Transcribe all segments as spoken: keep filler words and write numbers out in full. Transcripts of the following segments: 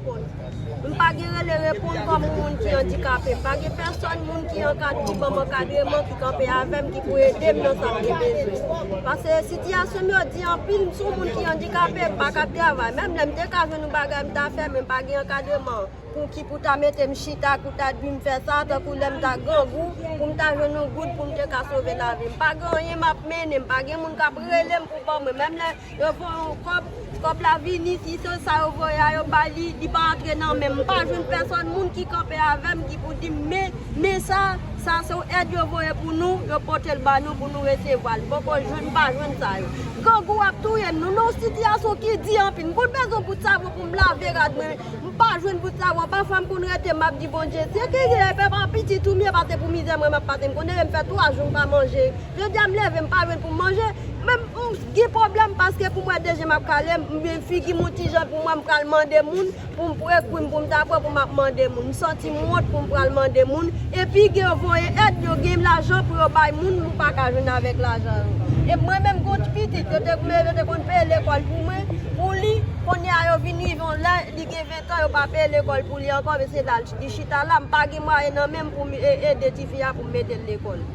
M pa gen rele reponn kòm yon moun ki andikape. M pa gen pèsòn moun ki ankad-, ki ban m ankadreman, ki kanpe avè m, ki pou ede m nan sa m gen bezwen. Paske sitiyasyon m yo di anpil, m se yon moun ki andikape, m pa ka travay. Menm lè m te ka jwenn yon bagay m ta fè, men m pa gen ankadreman pou ki pou ta mete m chita, pou ta di m fè sa, tankou lè m ta grangou, pou m ta jwenn yon goud, pou m te ka sove lavi m. M pa gen anyen m ap mennen, m pa gen moun k ap rele m pou ban mwen. Menm lè yo voye yon kòb, kòb la vini, si se sa yo voye a, yo ba li, li pa antre nan men m. M pa jwenn pèsòn moun ki kanpe avè m, ki pou di m, men, men sa, sa se yon èd yo voye pou nou, yo pote l ba nou pou nou resevwa l. M poko jwenn, m pa jwenn sa yo. Grangou ap touye m, nou nan yon sitiyasyon ki di anpil. M konn bezwen bout savon pou m lave rad mwen. M pa jwenn bout savon, pafwa m konn rete, m ap di Bondye, si ki e pèp an pitit ou m ye, pase pou mizè mwen m ap pase, m konn deja m fè twa jou m pa manje. Jodi a m leve, m pa jwenn pou m manje, men m gen pwoblèm paske pou m wè de je m ap kale, m gen figi m yon ti jan pou mwen, m pral mande moun, pou m pran kwi m, pou m ta pran, pou m ap mande moun. M santi m wont pou m pral mande moun, epi gen yo voye èd, yo gen lajan pou yo bay moun, m pa ka jwenn avèk lajan yo. E mwen menm, m gen yon ti pitit, yo te, yo te konn peye lekòl pou mwen, pou li, kounye a yo vin rive yon lè, li gen ven tan, yo pa peye lekòl pou li ankò, men se la li chita la, m pa gen mwayen nan men m pou m e-, ede tifi a pou m mete l lekòl.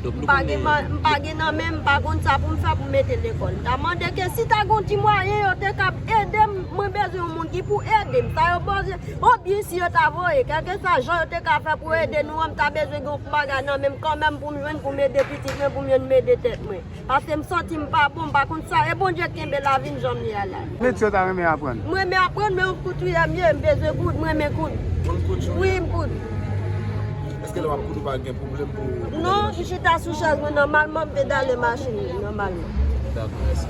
M pa gen, m pa gen nan men m, m pa konn sa pou m fè pou m mete l lekòl. M ta mande ke si ta gen yon ti mwayen, yo te kab ede m, mwen bezwen yon moun ki pou ede m. Sa yo poze, obyen si yo ta voye, kèlkeswa jan yo te ka fè pou ede nou an, m ta bezwen gen yon bagay nan men m kanmenm pou m jwenn, pou m ede pitit mwen, pou m jwenn m ede tèt mwen. Paske m santi m pa bon, m pa konn sa. E Bondye kenbe lavi m jan m ye a la. Metye w ta renmen aprann? M renmen aprann, men yon koutryè m ye, m bezwen koud, m renmen koud. Ou konn koud, Julia? Wi, m koud. Èske lè w ap koud ou pa gen pwoblèm pou... Non, m chita sou chèz mwen nòmalman, m pedale machin mwen nòmalman. Dakò, mèsi.